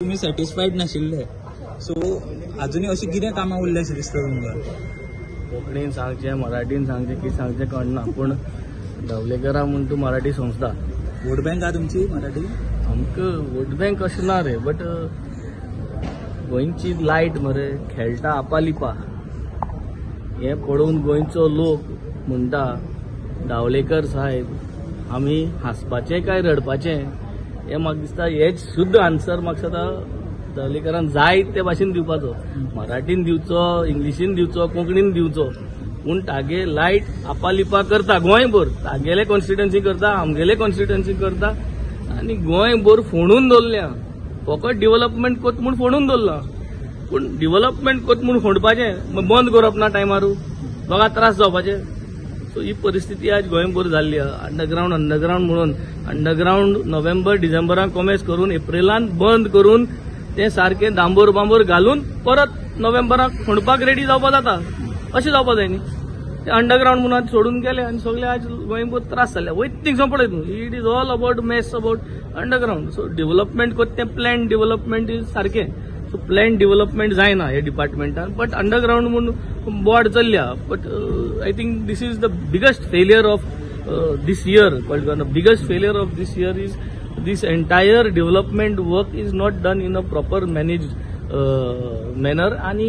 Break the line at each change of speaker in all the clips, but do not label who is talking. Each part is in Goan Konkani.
तुमी सॅटिस्फायड नाशिल्ले, सो अजुनूय अशी कितें कामां उरल्या अशें दिसता तुमकां?
कोंकणीन सांगचें, मराठीन सांगचें, कितें सांगचें कळना, पूण दावलेकरा म्हूण तूं मराठी संस्था.
वोट बँक आहा तुमची मराठी?
आमकां वोट बँक अशें ना रे, बट गोंयची लायट मरे खेळटा आपालिपा. हें पळोवन गोंयचो लोक म्हणटा, दावलेकर साहेब, आमी हांसपाचें काय रडपाचें? हें म्हाका दिसता हेच शुद्ध आन्सर म्हाका दिसता दावलेकरान जाय ते भाशेन दिवपाचो, मराठीन दिवचो, इंग्लिशीन दिवचो, कोंकणीन दिवचो, पूण तागे लायट आपालिपा करता गोंयभर, तागेले कॉन्स्टिट्युएन्सी करता, आमगेले कॉन्स्टिट्युएन्सी करता, आनी गोंयभर फोंडून दवरल्या. फकत डिवलपमेंट कोत म्हूण फोंडून दवरलां, पूण डिवलपमेंट कोत म्हूण फोंडपाचें बंद करप ना टायमारू, लोकांक त्रास जावपाचे. सो ही परिस्थिती आज गोंयभर जाल्ली आहा. अंडरग्रावंड म्हणून अंडरग्रावंड नोव्हेंबर डिसेंबराक कॉमेस करून एप्रिलान बंद करून ते सारकें दांबोर बांबोर घालून परत नोव्हेंबराक फोंडपाक रेडी जावपा जाता, अशें जावपा जाय न्ही. ते अंडरग्रावंड म्हणून आज सोडून गेले आनी सगळे आज गोंयभर त्रास जाले. वयता थिंगसून पळय तूं, it is all about mess about underground. So development कोत तें प्लॅन डिवलपमेंट is सारकें, सो प्लॅन डिवलपमेंट जायना हे डिपार्टमेंटान, बट अंडरग्रावंड म्हूण बोर्ड चल्ल्या. But I think this is the biggest failure of this year. Biggest failure of this year is this entire development work is not done in a proper manage manner, आनी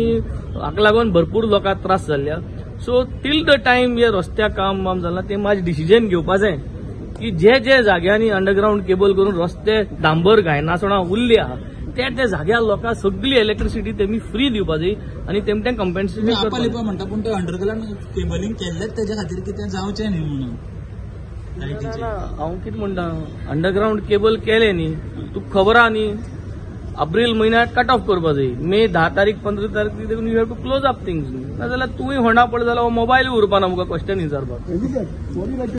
हाका लागून भरपूर लोकांक त्रास जाल्ल्या. सो टील the time हे रस्त्या काम बाम जालां, ते मातशें डिसिजन घेवपा जाय की जे जे जाग्यांनी अंडरग्रावंड केबल करून रस्ते डांबर घायनासतना उरल्या त्या त्या जाग्यार लोकांक सगळी इलेक्ट्रिसिटी तेमी फ्री दिवपा जाय आनी तेम तें कॉम्पेन्सेशन.
आपालिपा म्हणटा, पूण ते अंडरग्रावंड केबलिंग केल्लेच तेज्या खातीर कितें जावचें न्ही म्हणून.
हांव कितें म्हणटा, अंडरग्रावंड केबल केलें न्ही, तुका खबर आहा न्ही, एप्रील म्हयन्याक कट ऑफ करपा जाय, मे 10 तारीख 15 तारीख देखून you have to close up things न्ही, नाजाल्यार तुवें होंडा पडलो जाल्यार मोबायल उरपा ना मुखार क्वेश्चन विचारपाक.